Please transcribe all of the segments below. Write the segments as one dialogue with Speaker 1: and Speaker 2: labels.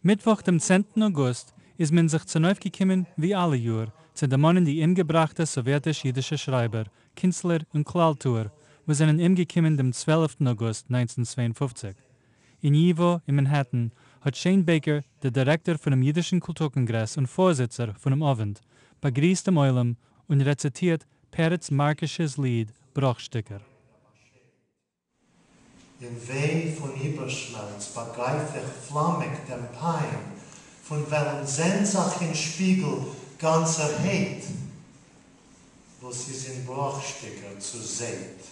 Speaker 1: מיטוואך דעם צענטן אוגוסט איז מען זיך צונויפגעקומען ווי אלע יאר צו דערמאנען די אומגעבראכטע סאוועטיש-אידישע שרייבער, קינסטלער און כלל-טוער וואס זענען אומגעקומען דעם צוועלפטן אוגוסט 1952. אין ייווא אין מאנהעטן האט שיין בעיקער, דער דירעקטאר פונעם אידישן קולטור-קאנגרעס און פארזיצער פונעם אווענט, באגריסט דעם עולם און רעציטירט פרץ מארקיש'ס ליד בראכשטיקער.
Speaker 2: אין וויי פון איבערשמעלץ באגרייף איך פלאמיק דעם פיין פון וועלן זען זיך אין שפיגל גאנצערהייט, וואס איז אין בראכשטיקער צוזייט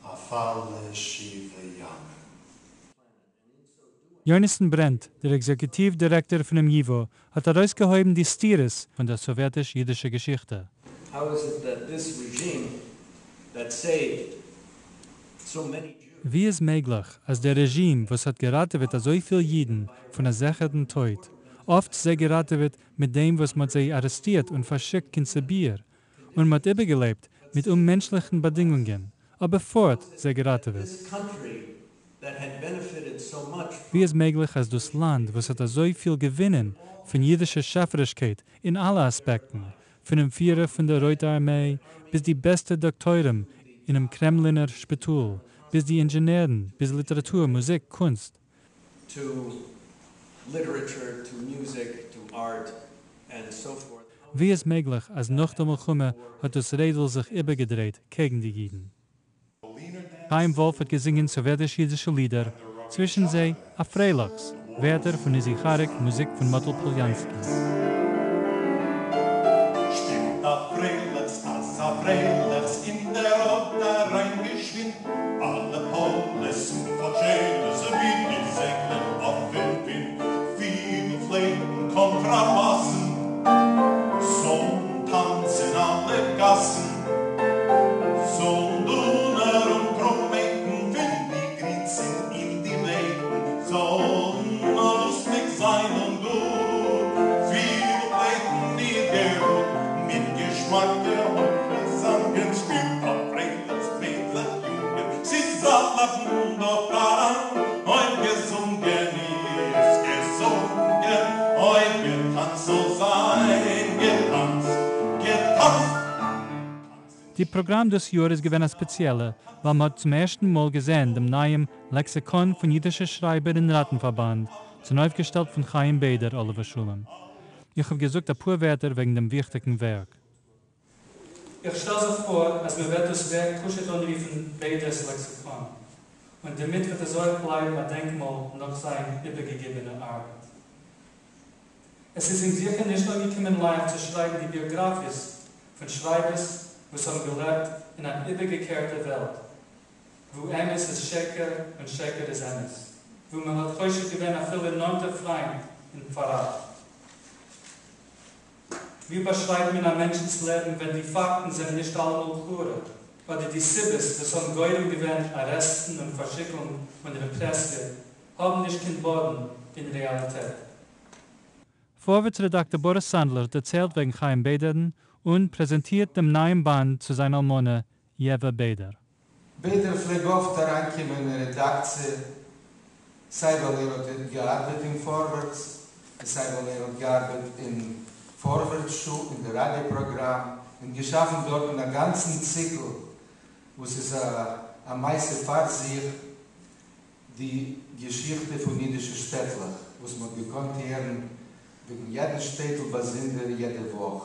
Speaker 2: אויף אלע שבעה ימים.
Speaker 1: יונתן ברענדט, דער עקזעקוטיוו דירעקטאר פונעם ייווא, האט ארויסגעהויבן די סתירות פון דער סאוועטיש-אידישער געשיכטע.
Speaker 3: How is it that this regime that saved so many Jews.
Speaker 1: ווי איז מעגליך אז דער רעזשים וואס האט געראטעוועט אזויפיל אידן פון א זיכערן טויט, אפט זיי געראטעוועט מיט דעם וואס מ'האט זיי ארעסטירט און פארשיקט קיין סיביר, און מ'האט איבערגעלעבט מיט אוממענטשליכן באדינגונגען, אבער פארט זיי געראטעוועט. ווי איז מעגליך אז דאס לאנד וואס האט אזויפיל געווינען פון אידישער שעפערישקייט אין אלע אספעקטן, פונעם פירער פון דער רויטע ארמיי, ביז די בעסטע דאקטוירים אינעם קרעמלינער שפיטאל, ביז די אינזשענערן, ביז ליטעראטור, מוזיק, קונסט.
Speaker 3: To literature, to music, to art, and so forth.
Speaker 1: ווי איז מעגליך אז נאך דער מלחמה האט דאס רעדל זיך איבערגעדרייט קעגן די אידן? חיים וואלף האט געזינגען סאוועטיש-אידישע לידער, צווישן זיי א פרייליכס, ווערטער פון איזי כאריק, מוזיק פון מאטל פאליאנסקי.
Speaker 2: שפילט א פרייליכס אזא פרייליכס אין דער ראד אריין געשווינד, אלע פאלעס און פאטשיילעס ווי די זעגלען אויפן ווינט, פידל פלייטן קאנטראבאסן, זאלן טאנצן אלע גאסן, זאלן דונער און טרומייטן פון די גרינסן אין די ווייטן, זאלן לוסטיג זיין און גוט, פידל פלייטן איר גערוט, מיט געשמאקע הויכע זאנגען, שפילט א פרייליכס מיידלעך יונגען, ס'איז א לעבן דא פאראן, אויב געזונגען איז געזונגען, אויב געטאנצט זאל זיין געטאנצט, געטאנצט.
Speaker 1: די פראגראם דאס יאר איז געווען א ספעציעלע, ווייל מ'האט צום ערשטן מאל געזען דעם נייעם לעקסיקאן פון אידישע שרייבער אין ראטן-פארבאנד, צונויפגעשטעלט פון חיים בעדער עליו השלום. איך האב געזאגט אפאר ווערטער וועגן דעם וויכטיגן ווערק. איך שטעל זיך פאר אז מען וועט דאס ווערק פשוט אנרופן בעדער'ס לעקסיקאן, און דערמיט וועט עס אויך בלייבן א דענקמאל נאך זיין איבערגעגעבענע ארבעט. עס איז אים זיכער נישט אנגעקומען לייכט צו שרייבן די ביאגראפיעס פון שרייבערס וואס האבן געלעבט אין אן איבערגעקערטע וועלט, וואו אמת איז שקר און שקר איז אמת, וואו מען האט חושד געווען אפילו נאנטע פריינט אין פארראט. ווי באשרייבט מען א מענטשנ'ס לעבן ווען די פאקטן זענען נישט אלעמאל קלארע, אדער די סיבות וואס האבן גורם געווען ארעסטן און פארשיקונג און רעפרעסיע האבן נישט קיין באדן אין רעאליטעט? פארווערטס רעדאקטאר באריס סאנדלער האט דערציילט וועגן חיים בעדער'ן און פרעזענטירט דעם נייעם באנד צו זיין אלמנה יעווע בעדער.
Speaker 4: בעדער פלעג אפט אריינקומען אין רעדאקציע, סיי ווייל ער האט געארבעט אין פארווערטס, און סיי ווייל ער האט געארבעט אין פארווערטס שעה אין די ראדיא פראגראם, און געשאפן דארטן א גאנצן ציקל וואס איז א מעשה פאר זיך, די געשיכטע פון אידישע שטעטלעך וואס מ'האט געקאנט הערן וועגן יעדן שטעטל באזונדער יעדע וואך.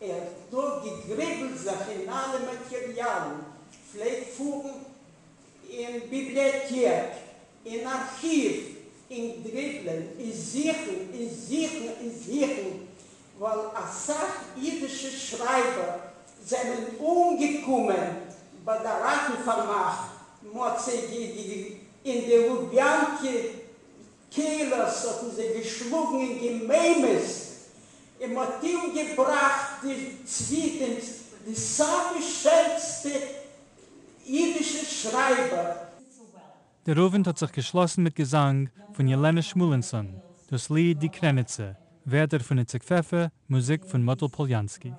Speaker 5: ער האט נאר געגריבלט זיך אין אלע מאטעריאלן, פלעגט פארן אין ביבליאטעק, אין ארכיוו, און גריבלען און זוכן און זוכן און זוכן, ווייל אסאך אידישע שרייבער זענען אומגעקומען ביי די ראטן-פארמאכט, מ'האט זיי אין די לוביאנקע קעלערס האט מען זיי געשלאגן און גע'ממת'ט, און מ'האט אומגעבראכט די צוויטענס, די סאמע שענסטע אידישע שרייבער.
Speaker 1: דער אָוונט האָט זיך געשלאָסן מיט געזאַנג פֿון יעלענע שמואלענסאָן, דאָס ליד די קרעניצע. ווערטער פון איציק פעפער, מוזיק פון מאטל פאליאנסקי.